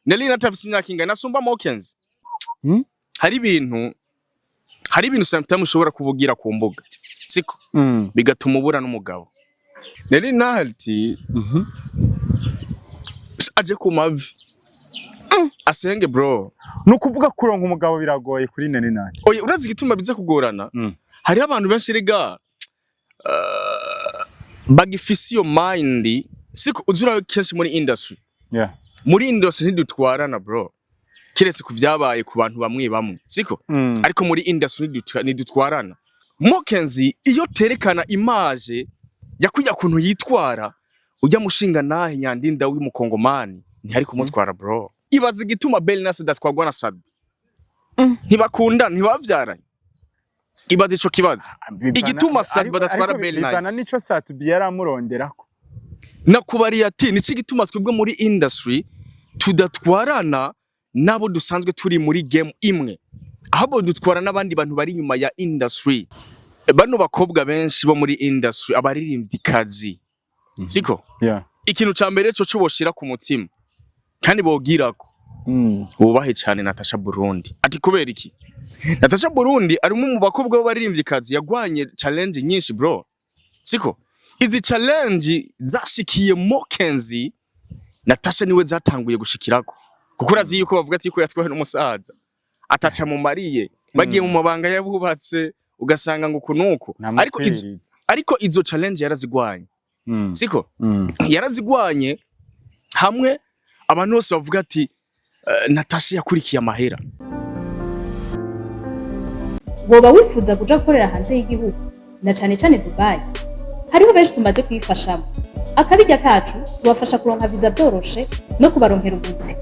Nelly Nat afise imyaka ingana asumba Mokenzi? Hmm? Hari ibintu sometimes ushobora kubugira ku mbuga, siko? Bigatuma ubura n'umugabo. Nelly Nat aje ku mavi asenge, bro. Ni ukuvuga kuronka umugabo biragoye kuri Nelly Nat? Oya, urazi igituma biza kugorana? Hariho abantu benshi rega bagifise iyo mind, siko? Uzura kenshi muri industry, muri industry ntidutwarana, bro, kiretse ku vyabaye ku bantu bamwe bamwe, siko? Ariko muri industry ntidutwarana. Mokenzi iyo terekana image yakujya kuntu yitwara ujya mushinga nahe Nyandinda w'umukongomani ntihari kumutwara, bro. Ibaza igituma Belnas adatwarwa na Sabi. Ntibakunda, ntibavyaranye. Ibaza ico kibazo. Igituma Sat badatwara Ariko Bell bivana Nice. nico Sat-B yaramuronderako. Nakubariye ati niki gituma twebwe muri industry tudatwarana nabo dusanzwe turi muri game imwe, ahubwo dutwara n'abandi bantu bari inyuma ya industry. Bano bakobwa benshi bo muri industry, abaririmvyikazi, siko? Yeah. Ikintu ca mbere co boshira ku mutima kandi bogirako, bubahe cyane Natasha Burundi. Ati kubera iki? Natasha Burundi ari umwe mu bakobwa b'abaririmvyikazi yagwanye challenge nyinshi, bro, siko? Izi challenge zashikiye Mokenzi, Natasha niwe zatanguye gushikirako, kuko urazi yuko bavuga ati ko yatwawe n'umusaza ataca mu mariye, bagiye mu mabanga yabubatse, ugasanga ngo kunuko. Ntamukwiriza. Ariko izo challenge yarazigwanye, siko? Yarazigwanye hamwe abantu bose bavuga ati Natasha yakurikiye amahera. Woba wifuza kuja gukorera hanze y'igihugu, na cane cane Dubai? Hariho benshi tumaze kuyifashamo. Akabirya kacu tubafasha kuronka viza vyoroshe no kubaronkera ubuzi.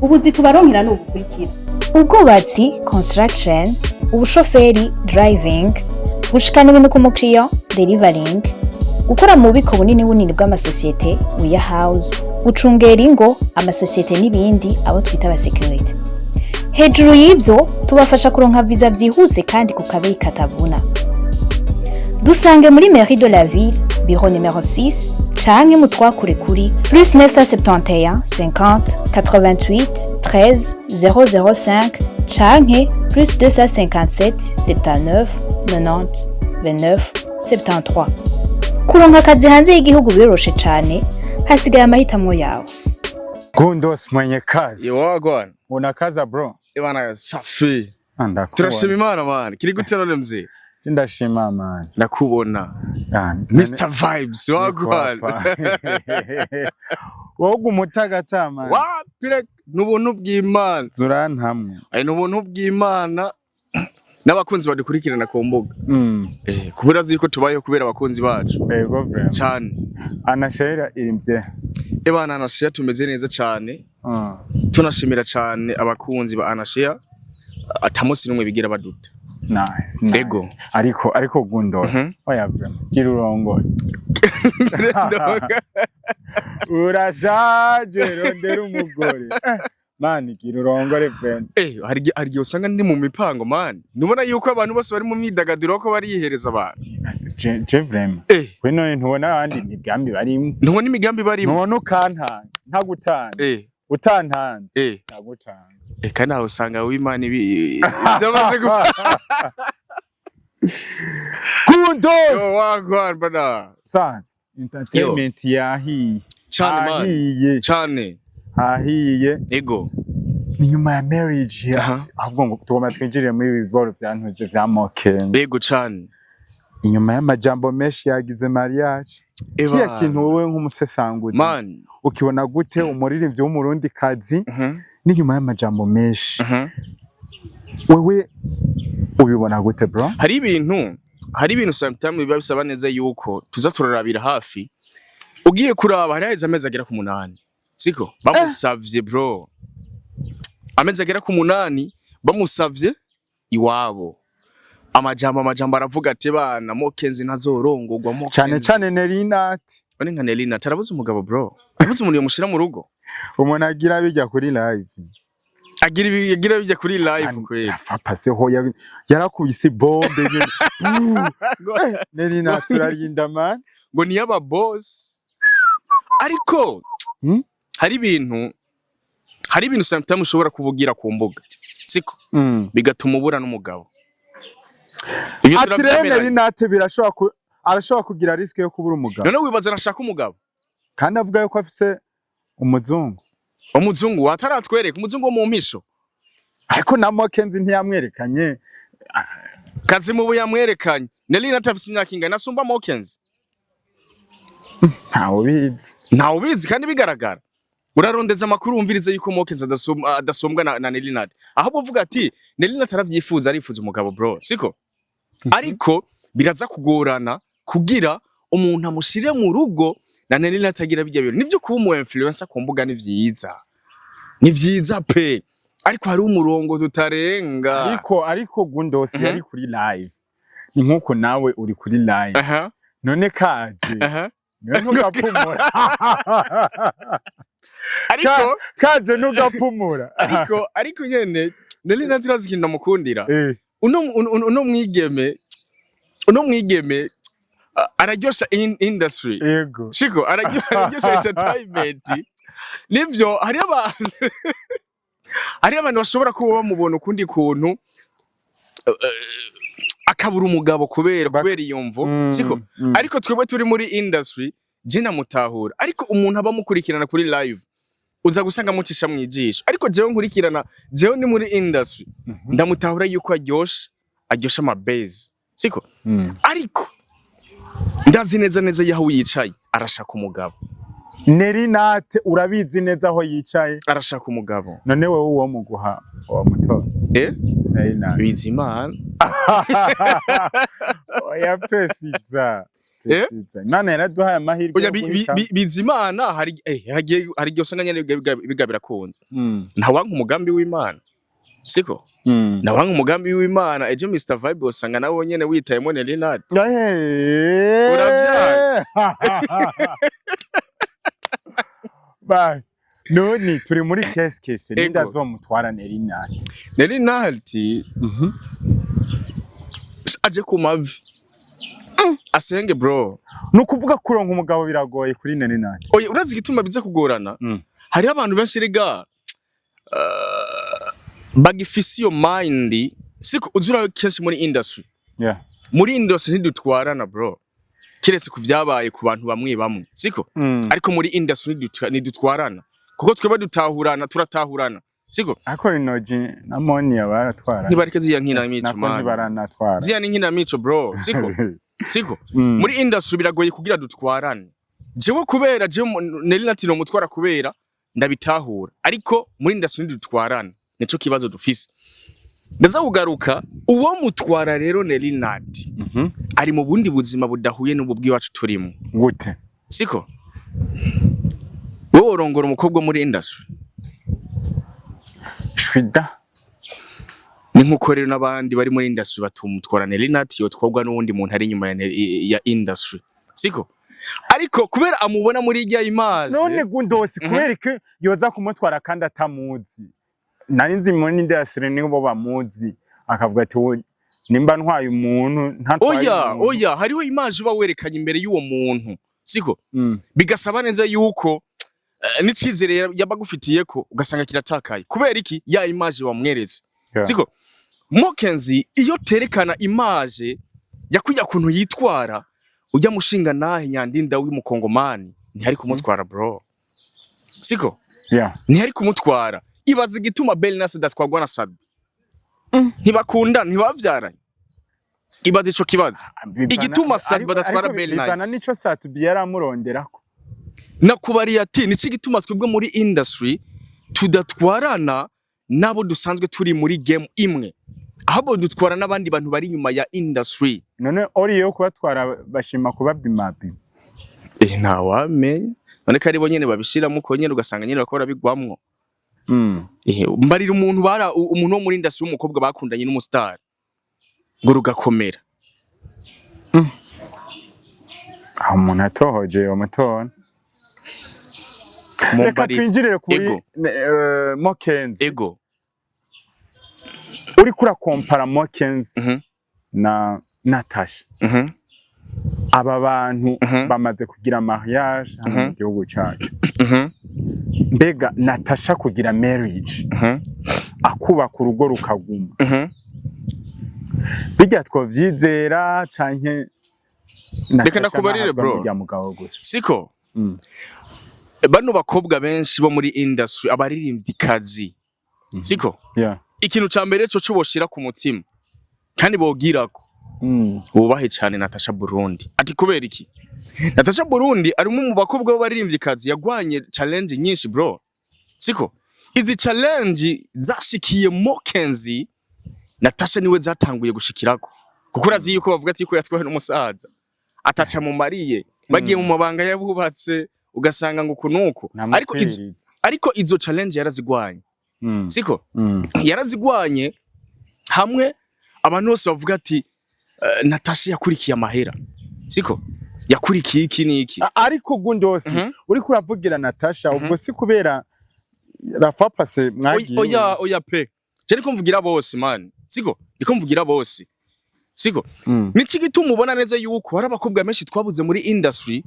Ubuzi tubaronkera ni ubukurikira: ubwubatsi, construction, ubushoferi, driving, gushikana ibintu ku mukiriya, delivering, gukora mu bubiko bunini bunini bw'amasosiyete, warehouse, gucungera ingo, amasosiyete n'ibindi, abo twita abasekirite. Hejuru y'ibyo, tubafasha kuronka viza byihuse kandi ku kabeyi katavuna. Dusange muri mairie de la ville, bureau numéro 6, canke mutwakure kuri +971 50 88 13 005 canke +257 79 90 29 73. Kuronka akazi hanze y'igihugu biroroshe cane, hasigaye amahitamo yawe. Gundos mwenye kazi. Wagwan. Unakaza, bro. Ibana safi. Ah, ndakubona. Turashima Imana, man. Kiri gute none, mzee? Ndashima, man. Ndakubona. Ah, Mr Vibes, wagwan. Wowe umutagata, man. Wapire n'ubuntu bw'Imana. Zurantamwe. Ay, n'ubuntu bw'Imana n'abakunzi badukurikirana ku mbuga. Kubera azi yuko tubayeho kubera abakunzi bacu. Ego vraiment. Cyane. Anashera irimvye. Ebana, Anashia tumeze neza cyane. Tunashimira cyane abakunzi ba Anashia, atamusi n'umwe bigira baduta. Nice, nice. Ego. Ariko Gundos. Oya, vraiment. Gira urongoye. Urashaje, rondera umugore. Man, gira urongore vraiment. Hari igihe usanga ndi mu mipango, man. Nubona yuko abantu bose bari mu myidagaduro ko barihereza abantu. Je vraiment. We none ntubona abandi imigambi barimwo? Ntubona imigambi barimo. Ntubona ukantanga, ntagutanga. Utantanze. Ntagutanga. Eka nawe usanga w'Imana ibi byamaze gupfa. Gundos! Yo, wagwan, bana. Sanze. Entertainment yahiye. Cyane, man. Hahiye. Cyane. Hahiye. Ego. Ni nyuma ya marriage. Ahubwo ngo tugomba twinjirire muri ibi bigoro vya ntuze vya Mokenzi. Ego cyane. Inyuma y'amajambo menshi yagize mariage. Eba. Kiya kintu wowe nk'umusesanguzi Man. ukibona gute, umuririmbyi w'umurundi kazi n'inyuma y'amajambo menshi, wewe ubibona gute, bro? Hari ibintu sometimes biba bisaba neza yuko tuza turarabira hafi. Ugiye kuraba, hari haheze amezi agera ku 8, siko? Bamusavye, bro, amezi agera ku 8 bamusavye iwabo. Amajambo aravuga ati bana Mokenzi ntazorongorwa Mokenzi. Cane cane Nerinat. None nka Nelina tarabuze umugabo, bro, arabuze umuntu yomushira mu rugo. Umuntu agira bijya kuri live. Agira ibi, agira bijya kuri live kweli. Afa pase ho yarakubise bombe nyene. Nerinat urarinda, man. Ngo ni aba boss, ariko hari ibintu Hari ibintu sometimes ushobora kubugira ku mbuga, siko? Bigatuma ubura n'umugabo. Ibyo Ati rero turavyemeranya. Nelly Nat birashobora ku arashobora kugira risque yo kubura umugabo. None wibaza nashaka umugabo? Kandi avuga yuko afise umuzungu. Umuzungu ataratwereka, umuzungu wo mu mpisho. Ariko na Mokenzi ntiyamwerekanye. Kazimubu yamwerekanye. Nelly Nat afise imyaka ingana asumba Mokenzi? Ntawe ubizi. Ntawe ubizi kandi bigaragara. Urarondeza amakuru, wumvirize yuko Mokenzi adasumbwa na Nelly Nat. Ahubwo uvuga ati Nelly Nat aravyifuza, arifuza umugabo, bro, siko? Ariko biraza kugorana kugira umuntu amushire mu rugo na Nelly Nat agira bijya bintu. Nivyo, kuba umu influencer ku mbuga ni vyiza, ni vyiza pe, ariko hari umurongo tutarenga. Ariko Gundosi yari kuri live, ni nkuko nawe uri kuri live. None kaje niwe ntugapfumura. Ariko Kaje ntugapfumura. Ariko nyene Nelly Nat, urazi ikintu namukundira? Eh. Uno mwigeme araryosha industry. Shiko araryosha entertainment. Nivyo, hariyo abantu bashobora kuba bamubona ukundi kuntu, akabura umugabo kubera kubera iyo mvo, siko? Ariko twebwe turi muri industry, je namutahura. Ariko umuntu aba amukurikirana kuri live, uza gusanga amucisha mwijisho. Ariko jewe nkurikirana, jewe ni muri industry, ndamutahura yuko aryosha amabase, siko? Ariko ndazi neza neza yaho yicaye arashaka umugabo. Nelly Nat urabizi neza aho yicaye? Arashaka umugabo. None wowe uwo muguha uwo mutora? Eh? Nelly Nat. Bizimana. Oya, presiza. Eh? Presiza, Imana yaraduhaye amahirwe Oya, yo guhitamo. Bizimana, hari igihe usanga nyene biga birakunze. Ntawanka umugambi w'Imana, siko? Ntawanka umugambi w'Imana. Ejo Mr Vibe usanga nawe nyene witayemo Nelly Nat. Uravyanse. Bye. None turi muri kesi kesi, ninde azomutwara Nelly Nat? Nelly Nat aje ku mavi asenge, bro. Ni ukuvuga kuronka umugabo biragoye kuri Nelly Nat? Oya, urazi igituma biza kugorana? Hariho abantu benshi rega bagifise iyo mind, siko? Uzura kenshi muri industry, muri industry ntidutwarana, bro, kiretse ku vyabaye ku bantu bamwe bamwe, siko? Ariko muri industry ntidutwarana, kuko twebwe dutahurana, turatahurana, siko? Ariko Rinogi na Monia baratwara. Ntibareke ziya nkinamico. Nako Man, ntibaranatwara. ziya ni nkinamico, bro, siko? Siko? Muri industry biragoye kugira dutwarane. Jewe kubera jewe Nelly Nat nomutwara kubera ndabitahura, ariko muri industry ntidutwarana, nico kibazo dufise. Ndaza kugaruka uwo mutwara rero. Nelly Nat ari mu bundi buzima budahuye n'ubu bw'iwacu turimo. Gute? Siko? Wowe worongora umukobwa muri industry? Shwida. Ni nkuko rero n'abandi bari muri industry batumutwara Nelly Nat, yotwarwa n'uwundi muntu ari inyuma ya industry, siko? Ariko kubera amubona muri irya image. None Gundosi, kubera ko yoza kumutwara kandi atamuzi, nari nzi muri industry nibo bamuzi, akavuga ati: "Wowe, nimba ntwaye umuntu ntatwaye Oya. umuntu." Oya, hariho image uba werekanye imbere y'uwo muntu, siko? Bigasaba neza yuko n'icizere yabagufitiye ko ugasanga kiratakaye. Kubera iki? Ya image wamweretse, siko? Mokenzi iyo terekana image yakujya kuntu yitwara, ujya mushinga nahe Nyandinda w'umukongomani ntihari kumutwara, bro, siko? Ntihari kumutwara. Ibaza igituma Belnas adatwarwa na Sabi. Ntibakunda, ntibavyaranye. Ibaza ico kibazo. Igituma Sabi badatwara Ariko Bell bivana Nice. nico Satubi yaramuronderako. Nakubariye ati nico gituma twebwe muri industry tudatwarana nabo dusanzwe turi muri game imwe, ahubwo dutwara n'abandi bantu bari inyuma ya industry. None ori yo kubatwara bashima kubabimabi? Eh, ntawamenya. None ko aribo nyene babishiramo uko nyene, ugasanga nyene bakora bigwamwo. Eh, mbarira umuntu bara umuntu wo muri industry w'umukobwa bakundanye n'umustar ngo rugakomera. Aho umuntu atohoje yomutora. Reka Mumbarire. twinjirire kuri Ego. Mokenzi. Ego. Uriko urakompara Mokenzi na Natasha, aba bantu bamaze kugira mariage hano mu gihugu cacu. Mbega Natasha kugira marriage, akubaka urugo rukaguma, bijya twovyizera canke Reka ndakubarire, bro. Murya mugabo gusa? Siko bano bakobwa benshi bo muri industry, abaririmvyikazi, siko? Yeah. Ikintu ca mbere co boshira ku mutima kandi bogirako, bubahe cane Natasha Burundi. Ati kubera iki? Natasha Burundi ari umwe mu bakobwa b'abaririmvyikazi yagwanye challenge nyinshi, bro, siko? Izi challenge zashikiye Mokenzi, Natasha niwe zatanguye gushikirako, kuko urazi yuko bavuga ati ko yatwawe n'umusaza ataca mu mariye, bagiye mu mabanga yabubatse, ugasanga ngo kunuko, Ntamukwiriza. ariko izo challenge yarazigwanye, siko? Yarazigwanye hamwe abantu bose bavuga ati Natasha yakurikiye amahera, siko? Yakurikiye iki n'iki. Ariko Gundosi, uriko uravugira Natasha, ubwo si kubera Rafa Pase mwagiye? Oya, oya pe, je niko mvugira bose, man, siko? Niko mvugira bose, siko? Niki gituma ubona neza yuko hari abakobwa benshi twabuze muri industry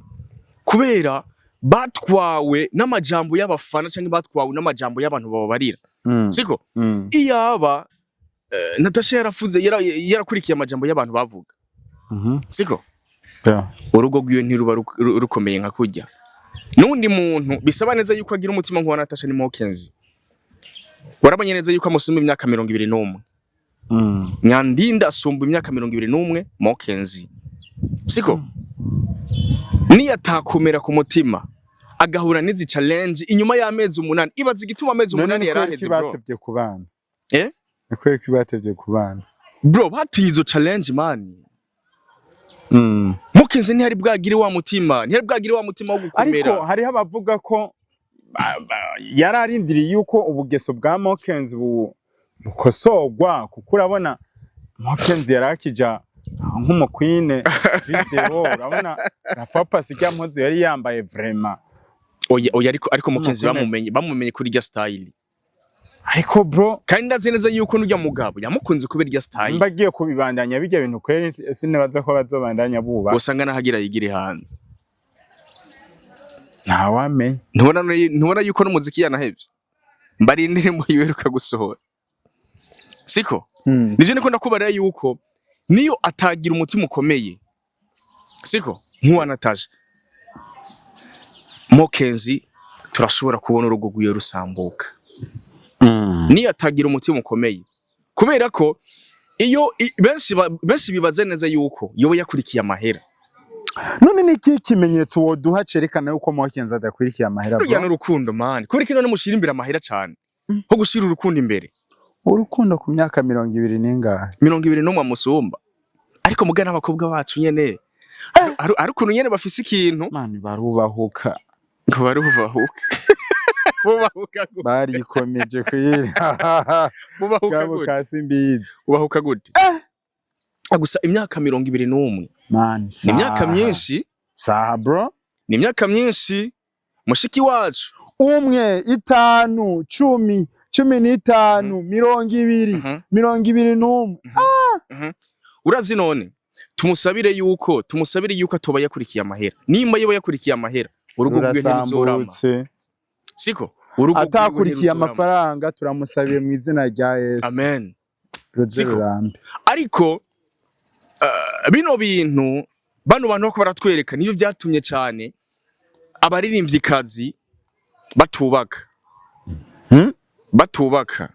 kubera batwawe n'amajambo y'abafana canke batwawe n'amajambo y'abantu bababarira, siko? Iyaba Natasha yarafuze yarakurikiye amajambo y'abantu bavuga, siko? Urugo rwiwe ntiruba rukomeye nka kurya. N'undi muntu bisaba neza yuko agira umutima nk'uwa Natasha ni Mokenzi. Warabonye neza yuko amusumba imyaka 21. Nyandinda asumba imyaka 21 Mokenzi, siko? Niyo atakomera ku mutima agahura n'izi challenge inyuma y'amezi 8, ibaza igituma amezi None 8 ni kubera yaraheze, iki bro. batevye ku bana? Eh? Ni kubera iki batevye ku bana? Bro, batiye izo challenge, man. Mokenzi ntiyari bwagire wa mutima, ntiyari bwagire wa mutima wo gukomera. Ariko hariho abavuga ko yari arindiriye yuko ubugeso bwa Mokenzi bukosorwa, kuko urabona Mokenzi yari akija nk'umukwine video, urabona Rafa Pasi rya mpuzu yari yambaye, vraiment. Oya, oya, ariko Mokenzi Umukwine. bamumenye kuri rya style. Ariko bro, Kandi ndazi neza yuko n'urya mugabo yamukunze kubera irya style. Mba agiye kubibandanya bijya bintu kweri, sinibaza ko bazobandanya buba. Usanga nahagira yigire hanze. Ntawamenya. Ntubona yuko n'umuziki yanahevye? Mbari indirimbo yiheruka gusohora, siko? Nivyo niko ndakubarira yuko niyo atagira umutima ukomeye, siko, nk'uwa Natasha Mokenzi, turashobora kubona urugo rwiwe rusambuka. Niyo atagira umutima ukomeye, kubera ko iyo benshi bibaze neza yuko yoba yakurikiye amahera. None ni ikihe kimenyetso woduha cerekana yuko Mokenzi adakurikiye amahera, Rujya bro? n'urukundo, man. Kubera ko none mushira imbere amahera cane ho gushira urukundo imbere. Urukundo ku myaka 20 n'ingahe? 21 amusumba. Ariko mugana abakobwa bacu nyene ari ukuntu nyene bafise ikintu. Mani, barubahuka. Ngo barubahuka? Bubahuka gute? Barikomeje kwira. Bubahuka Kabo gute? ka simbizi. Bubahuka gute? Gusa imyaka 21 Mani, ni imyaka myinshi. Saha, bro. Ni imyaka myinshi, mushiki wacu. 1, 5, 10, 15, 20, 21. Urazi none tumusabire yuko atoba yakurikiye amahera. Nimba yoba yakurikiye amahera, urugo rwiwe ntiruzorama. Rurasambutse. Siko? Urugo rwiwe Atakurikiye ntiruzorama. amafaranga, turamusabiye mu izina rya Yesu. Amen. Ruze Siko? rurambe. Ariko bino bintu bano bantu bako baratwereka nivyo byatumye cyane abaririmvyikazi batubaka. Batubaka.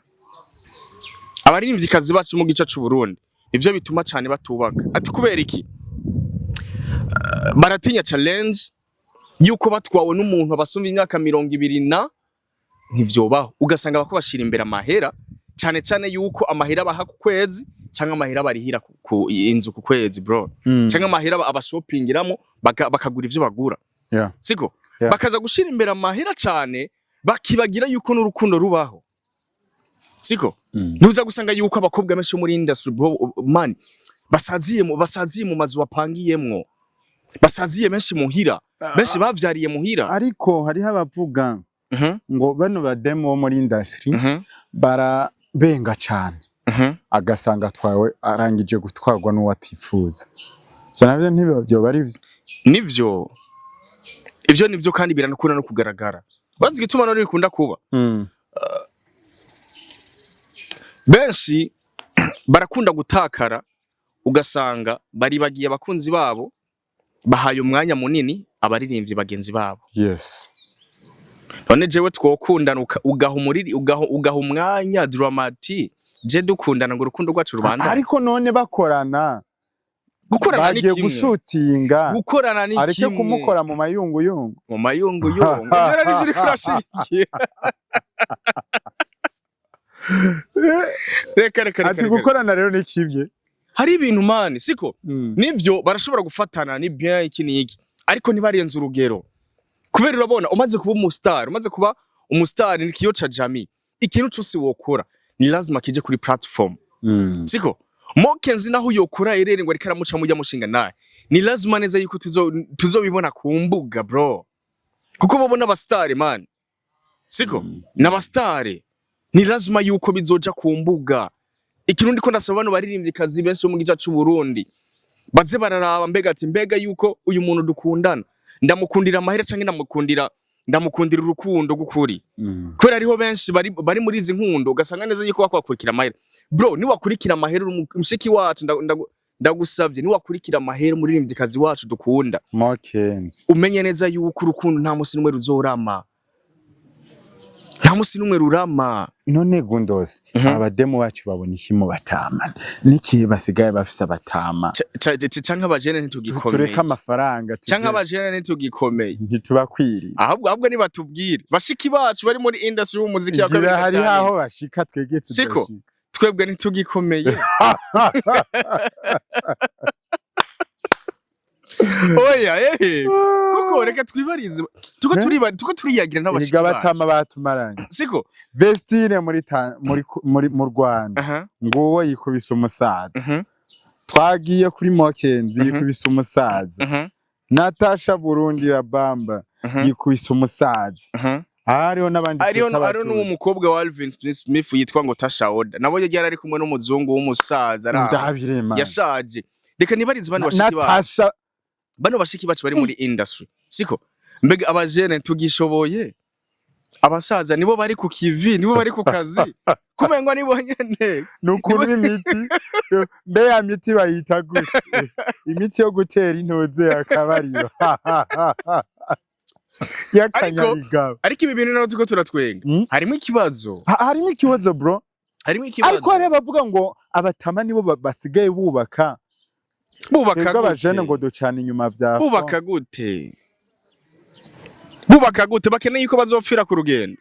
Abaririmvyikazi bacu mu gice c'u Burundi, nivyo bituma cyane batubaka. Ati kubera iki? Baratinya challenge yuko batwawe n'umuntu abasumba imyaka 20 na ntivyobaho, ugasanga bako bashira imbere amahera cyane cyane, yuko amahera baha ku kwezi cyangwa amahera barihira ku inzu ku kwezi, bro, cyangwa amahera abashopingiramo bakagura ivyo bagura, siko? Yeah. Bakaza gushira imbere amahera cyane, bakibagira yuko n'urukundo rubaho, siko? Ntuza gusanga yuko abakobwa benshi bo muri industry, bro, man, basaziye mu mazu bapangiyemwo, basaziye benshi muhira, benshi bavyariye muhira. Ariko hariho abavuga ngo bano bademu bo muri industry barabenga cane, agasanga atwawe, arangije gutwarwa n'uwo atifuza. Ivyo navyo ntibyoba ari vyo? Nivyo, ivyo nivyo, kandi biranakunda no kugaragara. Bazi igituma none bikunda kuba? Benshi barakunda gutakara, ugasanga baribagiye abakunzi babo, bahaye umwanya munini abaririmbyi bagenzi babo. None jewe twokundana ugaha umuriri, ugaha umwanya Drama-T, je dukundana ngo urukundo rwacu rubandane? Ariko none bakorana, Gukorana ni bagiye kimwe. gushutinga, Gukorana ni areke kimwe. kumukora mu mayunguyungu. Mu mayunguyungu, ibyo nivyo uriko urashigikiye. Reka, reka, reka. Ati Reka. gukorana rero ni kimwe. Hari ibintu, man, siko? Nivyo, barashobora gufatana, ni bien, iki n'iki, ariko ntibarenze urugero, kubera urabona umaze kuba umustar, umaze kuba umustar ni kiyo ca jami, ikintu cose wokora ni lazima kije kuri platform. Siko? Mokenzi naho yokora erere ngo ariko aramuca mujya mushinga naye, ni lazima neza yuko tuzobibona ku mbuga, bro, kuko babona abastar, man, siko? N'abastar ni lazima yuko bizoja ku mbuga. Ikintu ndiko ndasaba bano baririmbyikazi benshi bo mu gice c'u Burundi, baze bararaba mbega ati mbega yuko uyu muntu dukundana ndamukundira amahera canke ndamukundira urukundo gukuri? Kubera hariho benshi bari muri izi nkundo, ugasanga neza yuko bakwakurikira amahera. Bro, niwakurikira amahera, uri mushiki wacu, ndagusabye, niwakurikira amahera umuririmbyikazi wacu dukunda, Mokenzi, umenye neza yuko urukundo nta musi n'umwe ruzorama, nta musi n'umwe rurama. None Gundos, abademu bacu babona iki mu batama? Niki basigaye bafise abatama? Canke abajene ntitugikomeye. Tureke amafaranga tuje- Canke abajene ntitugikomeye. Ntitubakwiriye. Ahubwo nibatubwire, bashiki bacu bari muri industry y'umuziki ya Ngira kabiri hari gatanu. aho bashika twege Siko? tudashika. Twebwe ntitugikomeye. Oya, ehe, kuko reka twibarize, tuko Eh? tuko turiyagira n'abashiki Erega bacu. abatama batumaranye. Siko? Vestine muri ta- muri muri mu Rwanda, nguwo yikubise umusaza. Twagiye kuri Mokenzi, yikubise umusaza. Natasha Burundi Rabamba, yikubise umusaza. Hariho n'abandi Hariho tutaba hariho tuzi. n'uwo mukobwa wa Alvin Smith yitwa ngo Tasha Oda, nabo yari ari kumwe n'umuzungu w'umusaza ari aho. Ndabirema. Yashaje. Reka nibarize bano bashiki bacu, Natasha. bano bashiki bacu bari muri industry, siko? Mbega abajene tugishoboye? Abasaza nibo bari ku kivi, nibo bari ku kazi, kumengo nibo nyene. Ni ukuri imiti, mbe ya miti bayita gute? Imiti yo gutera intoze akabariro y'akanyabigabo. Ariko ibi bintu nabo turiko turatwenga, harimo ikibazo. Harimo ikibazo, bro. Harimo ikibazo. Ariko hari abavuga ngo abatama nibo basigaye bubaka. Bubaka Twebwe abajene gute? ngo ducana inyuma vya Bubaka gute? Bubaka gute? Bakeneye yuko bazopfira ku rugendo?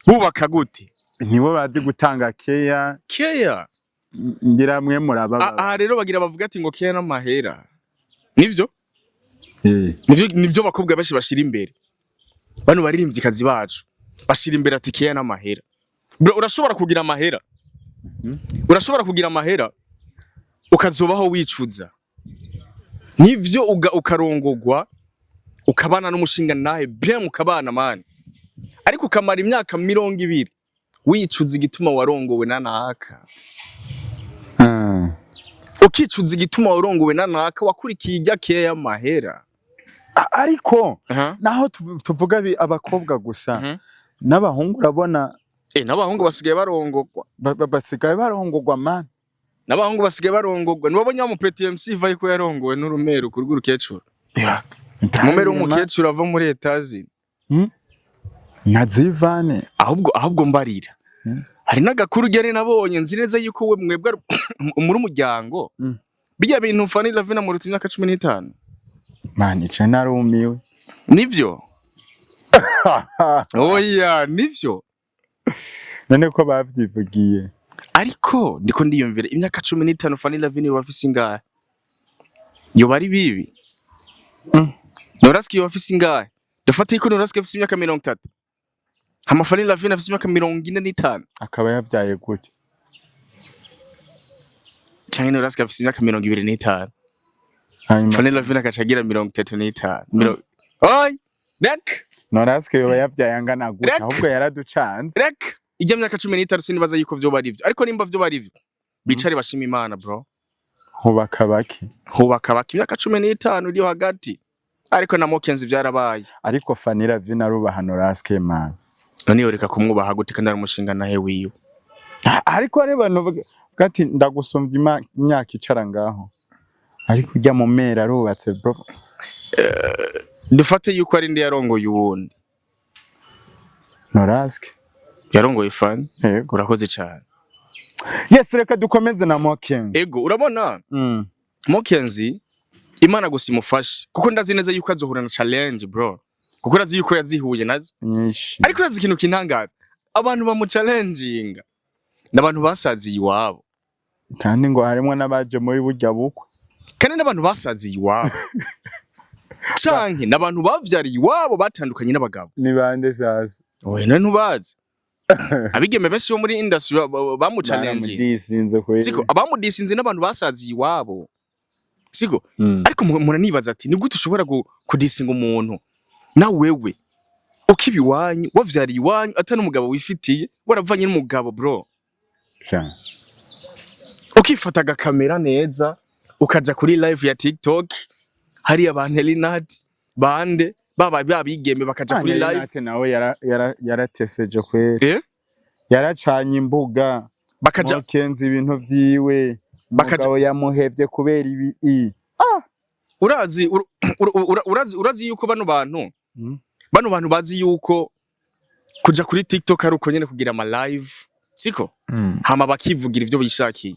Bubaka gute? Nibo bazi gutanga keya. Keya. Ngira mwe murababa. Aha rero bagira bavuga ati ngo keya n'amahera nivyo. Nivyo bakobwa benshi bashira imbere, bano baririmvyikazi bacu bashira imbere ati keya n'amahera. Bro, urashobora kugira amahera, urashobora kugira amahera ukazobaho wicuza. Nivyo, ukarongogwa, ukabana n'umushinga nawe bien, mukabana, man, ariko ukamara imyaka 20 wicuza igituma warongowe na naka. Ukicuza igituma warongowe na naka, wakurikiye ijya keya y'amahera. Ariko naho tuvuga abakobwa gusa, n'abahungu urabona. N'abahungu basigaye barongogwa. Basigaye barongogwa, man. N'abahungu basigaye barongogwa. Niwabonye wa mu PTMC vayi ko yarongowe n'urumeru ku rw'urukecuru, umumero w'umukecuru ava muri etazi? Nka zivane. Ahubwo mbarira. Hari n'agakuru ugere nabonye, nzi neza yuko we mwebwe muri umuryango, bijya bintu Fanny Lavina muruta imyaka 15. Man, ico narumiwe. Nivyo? Oya, nivyo. None ko bavyivugiye? Ariko ndiko ndiyumvira, imyaka 15 Fanny Lavina yoba afise ingahe? Yoba ari bibi? Noraski yoba afise ingahe? Dufate yuko Noraski afise imyaka 30, hama Fanny Lavina afise imyaka 45. Akaba yavyaye gute? Canke Noraski afise imyaka 25, Hanyuma Fanny Lavina agaca agira 35. Oi, rek. Noraske yoba yavyaye angana gute? Reka. Ahubwo yaraducanze. Rek, ijya myaka 15 sinibaza yuko vyoba ari vyo, ariko nimba vyoba ari vyo, bicare bashima Imana, bro. Hubaka bake. Hubaka baka imyaka 15 iri hagati. Ariko na Mokenzi byarabaye. Ariko Fanny Lavine arubaha Noraske, man. None yoreka kumwubaha gute kandi ari umushinga nahe wiwe? Ariko hari abantu bavuga ati ndagusumbya imyaka, icara ngaho, ariko ujya mu mera arubatse, bro. Dufate yuko ari ndi yarongoye uwundi. Noraske. Yarongoye Fanny. Yego. Urakoze cyane. Yes, reka dukomeze na Mokenzi. Ego, urabona, Mokenzi, Imana gusa imufashe, kuko ndazi neza yuko azohura na challenge, bro, kuko urazi yuko yazihuye nazo. Nyinshi. Ariko urazi ikintu kintangaza? Abantu bamuchallenginga n'abantu basaziye iwabo. Kandi ngo harimwo n'abaje muri burya bukwe. Kandi n'abantu basaziye iwabo canke n'abantu bavyariye iwabo batandukanye n'abagabo. Ni bande sasa? Oya, none ntubazi abigeme benshi bo muri industry bamuchallenginga? Baramudisinze kweli. Siko abamudisinze n'abantu basaziye iwabo, siko? Mm. Ariko muranibaza ati ni gute ushobora kudisinga umuntu na wewe ukiba iwanyu, wavyariye iwanyu, atari umugabo wifitiye, waravanye n'umugabo, bro? Sha. Ukifata agakamera neza, ukaja kuri live ya TikTok hariya, ba Nelinat bande baba babigeme bakaja kuri live. Nate nawe yarateseje kweli. Eh? Yaracanye imbuga. Bakaja Mokenzi ibintu vyiwe, umugabo yamuhevye kubera ibi i Urazi urazi yuko bano bantu bano bantu bazi yuko kuja kuri TikTok ari uko nyene kugira ama live, siko? Hama bakivugira ivyo bishakiye.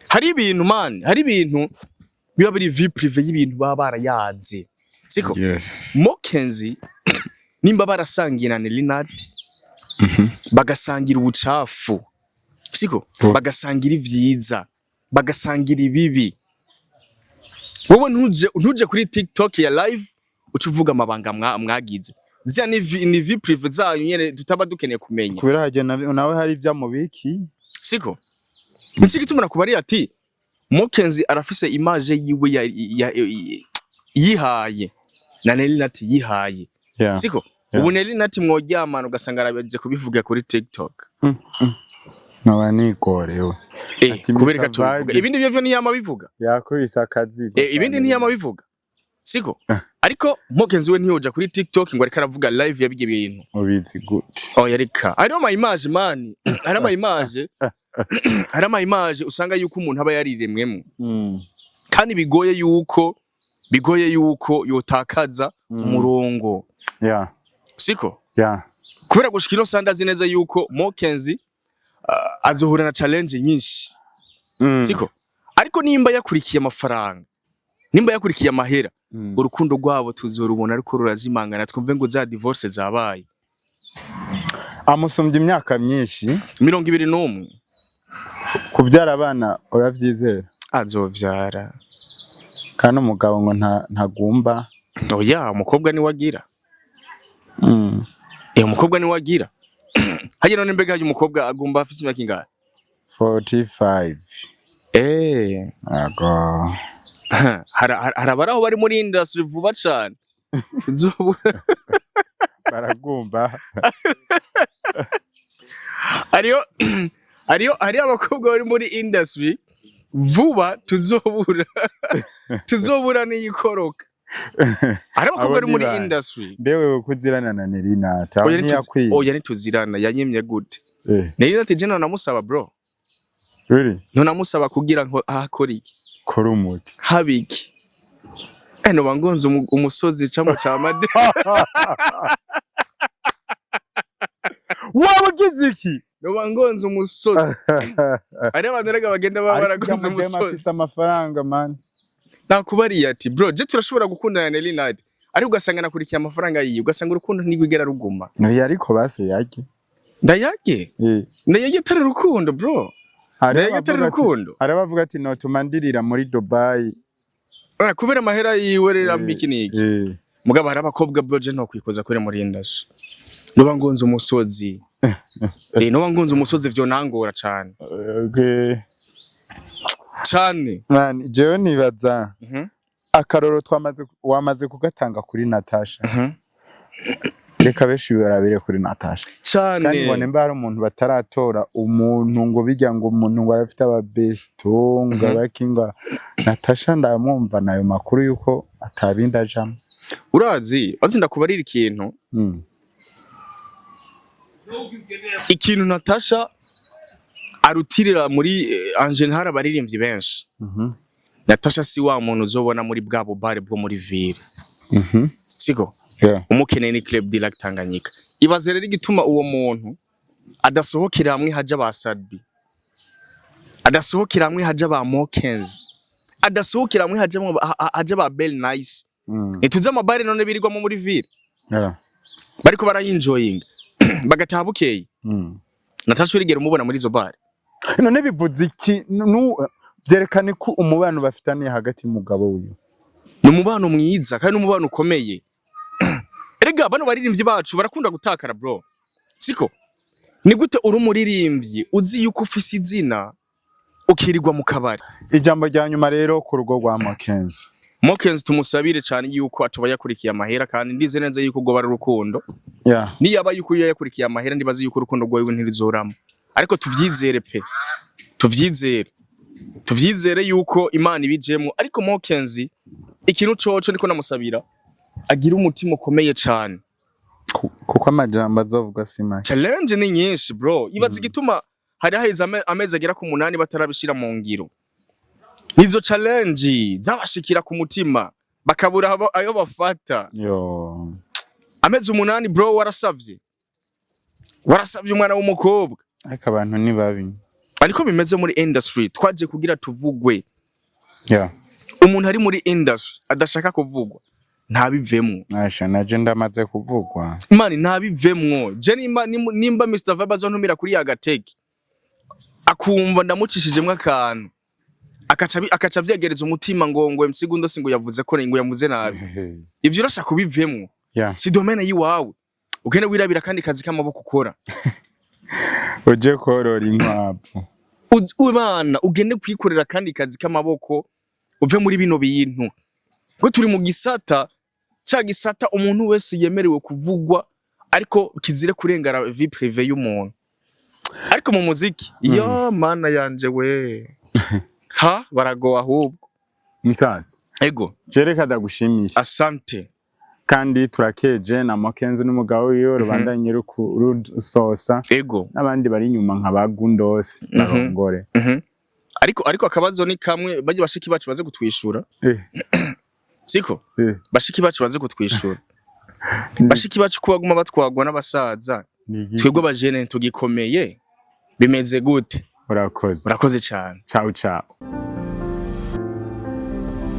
Hari ibintu, man, hari ibintu biba biri vie privée y'ibintu baba barayaze, siko? Yes. Mokenzi nimba barasangiye na Nelinat, bagasangira ubucafu, siko? Bagasangira ivyiza, bagasangira ibibi, wowe ntuje kuri TikTok ya live uca uvuga amabanga mwagize. Ziriya ni vie privée zanyu nyene tutaba dukeneye kumenya. Kubera hajya nawe hari ivyo amubiki. Siko? Nicyo gituma nakubariye ati Mokenzi arafise image yiwe yihaye na Nelinat yihaye, siko? Yeah. Ubu Nelinat mworyamana ugasanga araje kubivuga kuri TikTok. Nkaba nigorewe. Eh, Ati kubera Mr. ko tubivuga. Vibe. Ibindi byo ntiyama bivuga. Yakubise akazigo. Eh, ibindi ntiyama bivuga, siko? Ariko Mokenzi we ntiyoja kuri TikTok ngo ariko aravuga live yabige bintu. Ubizi gute? Oh, yareka, hariho ama image, man, hari ama image, hari ama image usanga yuko umuntu aba yariremwemo kandi bigoye yuko yotakaza umurongo, siko? Yeah. Kubera gushika ino sandazi neza yuko Mokenzi azohura na challenge nyinshi, siko? Ariko nimba yakurikiye amafaranga, nimba yakurikiye amahera, urukundo rwabo tuzorubona ariko rurazimangana, twumve ngo za divorce zabaye. Amusumbya imyaka myinshi. 21. Kubyara abana uravyizera? Azovyara. Kandi umugabo ngo ntagumba. Oya, umukobwa niwe agira. Eh, umukobwa niwe agira. Hajya none mbega hajya umukobwa agomba afise imyaka ingahe? 45. Eh. Ago. Hari abari aho bari muri industry vuba cane. Uzobura Baragumba. hariyo abakobwa bari muri industry vuba, tuzobura n'iyikoroka. Hari abakobwa Abo bari ni muri bande? industry. Mbewe kuzirana na Nelinata Oya, ntiyakwiye? Oya, ntituzirana. Yanyimye gute? Eh. Nelinat je namusaba, bro. Really? Ntunamusaba kugira ngo ahakore iki? Kora umuti. Haba iki? Eh, noba ngonze umusozi camo ca made. Waba ugize iki? Noba ngonze umusozi. Hariho abantu rega bagenda baba Ariko baragonze ujya mudema umusozi. afise amafaranga, man. Nakubariye ati bro, je turashobora gukundana na Nelinat, ariko ugasanga nakurikiye amafaranga yiwe, ugasanga urukundo ntigwigera ruguma. No ariko basi yage. Ndayage. Eh. Ndayage atari urukundo, bro. Hariho Ndayage atari abavuga ati- urukundo. hari abavuga ati notuma ndirira muri Dubai. Ah, kubera amahera yiwe rero iki niki. Mugabo hari abakobwa, bro, je ntokwikoza kuri muri industry. Noba ngonze umusozi. Eh, noba ngonze umusozi vyo nangora cane. Okay. Cane. Man, jewe nibaza akaroro twamaze wamaze kugatanga kuri Natasha. Reka benshi barabire kuri Natasha. Cane. Kandi ngo nimba hari umuntu bataratora, umuntu ngo bijya ngo umuntu ngo arafite ababesto ngo abakinga, Natasha ndamwumva nayo makuru yuko Atabindi ajamwo. Urazi, wazi, ndakubarira ikintu. Ikintu Natasha arutirira muri en général abaririmbyi benshi, Natasha si wa muntu uzobona muri bwa bubare bwo muri ville, siko? Yeah. Umukeneye ni Club du Lac Tanganyika. Ibaze rero igituma uwo muntu adasohokera hamwe haja ba Sadbi, adasohokera hamwe haja ba Mokens, adasohokera hamwe haja ba Bell Nice. Ntituzi amabare none birirwamo muri ville? Bariko barayinjoyinga bagataha bukeye. Natasha urigera umubona muri izo bare? None bivuze iki? Vyerekana ko umubano bafitaniye hagati y'umugabo wiwe. Ni umubano mwiza kandi n'umubano ukomeye. Erega bano baririmbyi bacu barakunda gutakara, bro, siko? Ni gute uri umuririmbyi uzi yuko ufise izina ukirirwa mu kabari? Ijambo rya nyuma rero ku rugo rwa Mokenzi. Mokenzi tumusabire cyane yuko atoba yakurikiye amahera, kandi ndize neza yuko ubwo bari urukundo. Niyaba yuko iyo yakurikiye amahera, ndibaza yuko urukundo rwawe ntirizorama, ariko tuvyizere pe, tuvyizere, tuvyizere yuko Imana ibijemwo. Ariko Mokenzi ikintu coco ndiko namusabira, agira umutima ukomeye cane. Kuko amajambo azovuga si make. Challenge ni nyinshi, bro. Ibaza igituma hari haheze amezi agera ku 8 batarabishira mu ngiro. Nizo challenge zabashikira ku mutima, bakabura ayo bafata. Yo. Amezi 8, bro, warasavye, warasavye umwana w'umukobwa. Ariko abantu ni babi. Ariko bimeze muri industry, twaje kugira tuvugwe. Umuntu ari muri industry adashaka kuvugwa ntabivemwo. Nasha naje ndamaze kuvugwa. Mani, ntabivemwo. Je nimba Mr Vibe azontumira kuri agateke, akumva ndamucishijemwo akantu, akaca avyegereza umutima ngo MC Gundo si ngo yavuze ko ngo yavuze nabi, ivyo urashaka kubivemwo. Si domaine yiwawe, ugende wirabira kandi kazi k'amaboko ukora. Uje korora inkwavu. Ubana ugende kwikorera kandi kazi k'amaboko, uve muri bino bintu ngo turi mu gisata ca gisata umuntu wese yemerewe kuvugwa, ariko kizire kurengera vie privée y'umuntu. Ariko mu muziki, yo mana yanje we, ha baragowe ahubwo. Musaza. Ego. Jereka ndagushimisha. Asante. Kandi turakeje na Mokenzi n'umugabo wiwe, rubandanye rusosa. N'abandi bari inyuma nka ba Gundos barongore. Ariko akabazo ni kamwe, bajye bashiki bacu baze kutwishura. Siko? Eh. Bashiki bacu baze kutwishura, bashiki bacu ko baguma batwagwa n'abasaza. Ni igiki? Twebwe abajene tugikomeye, bimeze gute? Urakoze. Urakoze cyane. Ciao ciao.